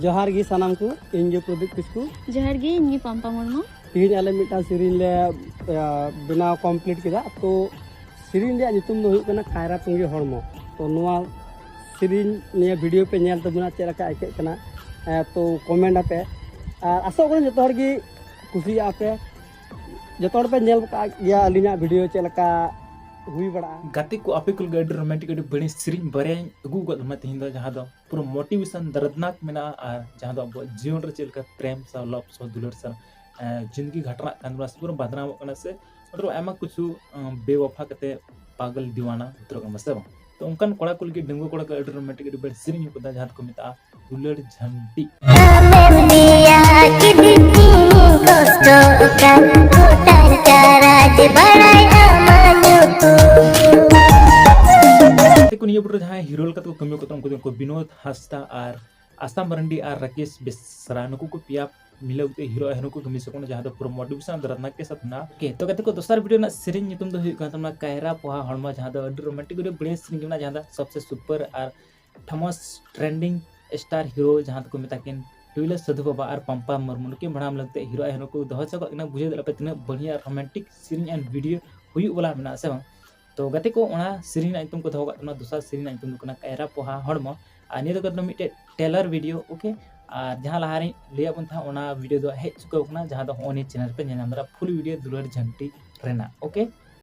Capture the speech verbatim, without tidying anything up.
ᱡᱚᱦᱟᱨ ᱜᱮ ᱥᱟᱱᱟᱢ ᱠᱚ, ᱤᱧ ᱜᱮ ᱯᱨᱚᱫᱤᱯ ᱠᱤᱥᱠᱩ᱾ ᱡᱚᱦᱟᱨ ᱜᱮ, ᱤᱧ ᱜᱮ ᱯᱟᱢᱯᱟ ᱢᱩᱨᱢᱩ᱾ ᱛᱮᱦᱮᱧ ᱟᱞᱮ ᱢᱤᱫᱴᱟᱝ ᱥᱮᱨᱮᱧ ᱞᱮ ᱵᱮᱱᱟᱣ ᱠᱚᱢᱯᱞᱤᱴ ᱠᱮᱫᱟ᱾ ᱛᱚ ᱥᱮᱨᱮᱧ ᱨᱮᱭᱟᱜ ᱧᱩᱛᱩᱢ ᱫᱚ ᱦᱩᱭᱩᱜ ᱠᱟᱱᱟ ᱠᱟᱭᱨᱟ ᱯᱩᱸᱜᱤ ᱦᱚᱲᱢᱚ᱾ ᱛᱚ ᱱᱚᱣᱟ ᱥᱮᱨᱮᱧ ᱱᱤᱭᱟᱹ ᱵᱷᱤᱰᱤᱭᱳ ᱯᱮ ᱧᱮᱞ ᱛᱟᱵᱚᱱᱟ, ᱪᱮᱫ ᱞᱮᱠᱟ ᱟᱹᱭᱠᱟᱹᱜ ᱠᱟᱱᱟ᱾ ᱛᱚ ᱠᱚᱢᱮᱱᱴ ᱟᱯᱮ, ᱟᱨ ᱟᱥᱚᱜ ᱠᱟᱹᱱᱟᱹᱧ ᱡᱚᱛᱚ ᱦᱚᱲ ᱜᱮ ᱠᱩᱥᱤᱭᱟᱜᱼᱟ ᱯᱮ᱾ ᱡᱚᱛᱚ ᱦᱚᱲ ᱯᱮ ᱧᱮᱞ ᱟᱠᱟᱫ ᱜᱮᱭᱟ ᱟᱹᱞᱤᱧᱟᱜ ᱵᱷᱤᱰᱤᱭᱳ ᱪᱮᱫ ᱞᱮᱠᱟ ᱦᱩᱭ ᱵᱟᱲᱟᱜᱼᱟ᱾ ᱜᱟᱛᱮ ᱠᱚ, ᱟᱯᱮ ᱠᱚ ᱞᱟᱹᱜᱤᱫ ᱟᱹᱰᱤ ᱨᱳᱢᱟᱱᱴᱤᱠ, ᱟᱹᱰᱤ ᱵᱟᱹᱲᱤᱡ ᱥᱮᱨᱮᱧ ᱵᱟᱨᱭᱟᱧ ᱟᱹᱜᱩ ᱟᱠᱟᱫ ᱛᱟᱵᱚᱱᱟ ᱛᱮᱦᱮᱧ ᱫᱚ, ᱡᱟᱦᱟᱸ ᱫᱚ ᱯᱩᱨᱟᱹ ᱢᱳᱴᱤᱵᱷᱮᱥᱚᱱ ᱫᱟᱨᱫᱽᱱᱟᱠ ᱢᱮᱱᱟᱜᱼᱟ, ᱟᱨ ᱡᱟᱦᱟᱸ ᱫᱚ ᱟᱵᱚᱣᱟᱜ ᱡᱤᱭᱚᱱ ᱨᱮ ᱪᱮᱫ ᱞᱮᱠᱟ ᱯᱨᱮᱢ ᱥᱟᱶ, ᱞᱚᱵᱽ ᱥᱟᱶ, ᱫᱩᱞᱟᱹᱲ ᱥᱟᱶ ᱡᱤᱱᱫᱜᱤ ᱜᱷᱟᱴᱱᱟᱜ ᱠᱟᱱ ᱛᱟᱵᱚᱱᱟ, ᱥᱮ ᱯᱩᱨᱟᱹ ᱵᱟᱫᱱᱟᱢᱚᱜ ᱠᱟᱱᱟ, ᱥᱮ ᱢᱚᱛᱞᱚᱵ ᱟᱭᱢᱟ ᱠᱤᱪᱷᱩ ᱵᱮᱣᱟᱯᱷᱟ ᱠᱟᱛᱮ ᱯᱟᱜᱚᱞ ᱫᱤᱣᱟᱱᱟ ᱩᱛᱟᱹᱨᱚᱜ ᱠᱟᱱᱟ, ᱥᱮ ᱵᱟᱝ? ᱛᱚ ᱚᱱᱠᱟᱱ ᱠᱚᱲᱟ ᱠᱚ ᱞᱟᱹᱜᱤᱫ, ᱰᱟᱺᱜᱩᱣᱟᱹ ᱠᱚᱲᱟ ᱠᱚ ᱟᱹᱰᱤ ᱨᱳᱢᱟᱱᱴᱤᱠ, ᱟᱹᱰᱤ ᱵᱟᱹᱲᱤᱡ ᱥᱮᱨᱮᱧ ᱦᱩᱭ ᱠᱟᱫᱟ, ᱡᱟᱦᱟᱸ ᱫᱚᱠᱚ ᱢᱮᱛᱟᱜᱼᱟ ᱫᱩᱞᱟᱹᱲ ᱡᱷᱟᱹᱱᱴᱤ᱾ ᱟᱢᱮᱢ ᱫᱮᱭᱟ ᱠᱤᱫᱤᱧ ᱠᱚᱥᱴᱚ ᱚᱠᱟ ᱜᱚᱴᱟᱝ ᱠᱟᱨᱟᱡᱽ ᱵᱟᱲᱟᱭ ᱟᱢᱟ ᱧᱩᱛᱩᱢ᱾ ᱜᱟᱛᱮ ᱠᱚ, ᱱᱤᱭᱟᱹ ᱵᱩᱴᱟᱹ ᱨᱮ ᱡᱟᱦᱟᱸᱭ ᱦᱤᱨᱳ ᱞᱮᱠᱟᱛᱮ ᱠᱚ ᱠᱟᱹᱢᱤ ᱠᱟᱫᱟ, ᱩᱱᱠᱩ ᱫᱚ ᱠᱚ ᱵᱤᱱᱳᱫ ᱦᱟᱸᱥᱫᱟ ᱟᱨ ᱟᱥᱟ ᱢᱟᱨᱟᱱᱰᱤ ᱟᱨ ᱨᱟᱠᱮᱥ ᱵᱮᱥᱨᱟ, ᱱᱩᱠᱩ ᱠᱚ ᱯᱮᱭᱟ ᱢᱤᱞᱟᱹᱣ ᱠᱟᱛᱮ ᱦᱤᱨᱳ ᱟᱨ ᱦᱤᱨᱳ ᱠᱚ ᱠᱟᱹᱢᱤ ᱥᱚᱠᱚᱱᱟ, ᱡᱟᱦᱟᱸ ᱫᱚ ᱯᱩᱨᱟᱹ ᱢᱳᱴᱤᱵᱷᱮᱥᱚᱱ ᱫᱟᱨᱫᱽᱱᱟᱠ ᱠᱮ ᱥᱟᱛᱷ ᱢᱮᱱᱟᱜᱼᱟ᱾ ᱳᱠᱮ, ᱛᱚ ᱜᱟᱛᱮ ᱠᱚ, ᱫᱚᱥᱟᱨ ᱵᱷᱤᱰᱤᱭᱳ ᱨᱮᱱᱟᱜ ᱥᱮᱨᱮᱧ ᱧᱩᱛᱩᱢ ᱫᱚ ᱦᱩᱭᱩᱜ ᱠᱟᱱ ᱛᱟᱵᱚᱱᱟ ᱠᱟᱭᱨᱟ ᱯᱚᱦᱟ ᱦᱚᱲᱢᱚ, ᱡᱟᱦᱟᱸ ᱫᱚ ᱟᱹᱰᱤ ᱨᱳᱢᱟᱱᱴᱤᱠ, ᱟᱹᱰᱤ ᱵᱟᱹᱲᱤᱡ ᱥᱮᱨᱮᱧ ᱠᱟᱱᱟ, ᱡᱟᱦᱟᱸ ᱫᱚ ᱥᱚᱵᱥᱮ ᱥᱩᱯᱟᱨ ᱟᱨ ᱯᱷᱮᱢᱟᱥ ᱴᱨᱮᱱᱰᱤᱝ ᱥᱴᱟᱨ ᱦᱤᱨᱳ ᱡᱟᱦᱟᱸ ᱫᱚᱠᱚ ᱢᱮᱛᱟ ᱠᱤᱱ ᱴᱩᱭᱞᱟᱹ ᱥᱟᱹᱫᱷᱩ ᱵᱟᱵᱟ ᱟᱨ ᱯᱟᱢᱯᱟ ᱢᱩᱨᱢᱩ, ᱱᱩᱠᱤᱱ ᱵᱷᱟᱲᱟᱢ ᱞᱟᱹᱜᱤᱫ ᱛᱮ ᱦᱤᱨᱳ ᱟᱨ ᱦᱤᱨᱳ ᱠᱚ ᱫᱚᱦᱚ ᱦᱚᱪᱚ ᱠᱟᱜ ᱠᱤᱱᱟ᱾ ᱵᱩᱡᱷᱟᱹᱣ ᱫᱟᱲᱮᱭᱟᱜ ᱯᱮ ᱛᱤᱱᱟᱹᱜ ᱵᱟᱹᱲᱤᱡ ᱨᱳᱢᱟᱱᱴᱤᱠ ᱥᱮᱨᱮᱧ ᱟᱨ ᱵᱷᱤᱰᱤᱭᱳ ᱦᱩᱭᱩᱜ ᱵᱟᱞᱟ ᱢᱮᱱᱟᱜᱼᱟ, ᱥᱮ ᱵᱟᱝ? ᱛᱚ ᱜᱟᱛᱮ ᱠᱚ, ᱚᱱᱟ ᱥᱮᱨᱮᱧ ᱨᱮᱱᱟᱜ ᱧᱩᱛᱩᱢ ᱠᱚ ᱫᱚᱦᱚ ᱠᱟᱜ ᱛᱟᱵᱚᱱᱟ, ᱫᱚᱥᱟᱨ ᱥᱮᱨᱮᱧ ᱨᱮᱱᱟᱜ ᱧᱩᱛᱩᱢ ᱫᱚ ᱠᱟᱱᱟ ᱠᱟᱭᱨᱟ ᱯᱚᱦᱟ ᱦᱚᱲᱢᱚ, ᱟᱨ ᱱᱤᱭᱟᱹ ᱫᱚ ᱠᱟᱱᱟ ᱢᱤᱫᱴᱮᱡ ᱴᱮᱞᱟᱨ ᱵᱷᱤᱰᱤᱭᱳ᱾ ᱳᱠᱮ, ᱟᱨ ᱡᱟᱦᱟᱸ ᱞᱟᱦᱟ ᱨᱮᱧ ᱞᱟᱹᱭᱟᱫ ᱵᱚᱱ ᱛᱟᱦᱮᱸᱫ, ᱚᱱᱟ ᱵᱷᱤᱰᱤᱭᱳ ᱫᱚ ᱦᱮᱡ ᱪᱩᱠᱟᱹᱣ ᱠᱟᱱᱟ, ᱡᱟᱦᱟᱸ ᱫᱚ ᱦᱚᱸᱜᱼᱚ ᱱᱤᱭᱟᱹ ᱪᱮᱱᱮᱞ ᱨᱮᱯᱮ ᱧᱮᱞ ᱧᱟᱢ ᱫᱟᱲᱮᱭᱟᱜᱼᱟ, ᱯᱷᱩᱞ ᱵᱷᱤᱰᱤᱭᱳ ᱫᱩᱞᱟᱹᱲ ᱡᱷᱟᱹᱱᱴᱤ ᱨᱮᱱᱟᱜ᱾ ᱳᱠᱮ,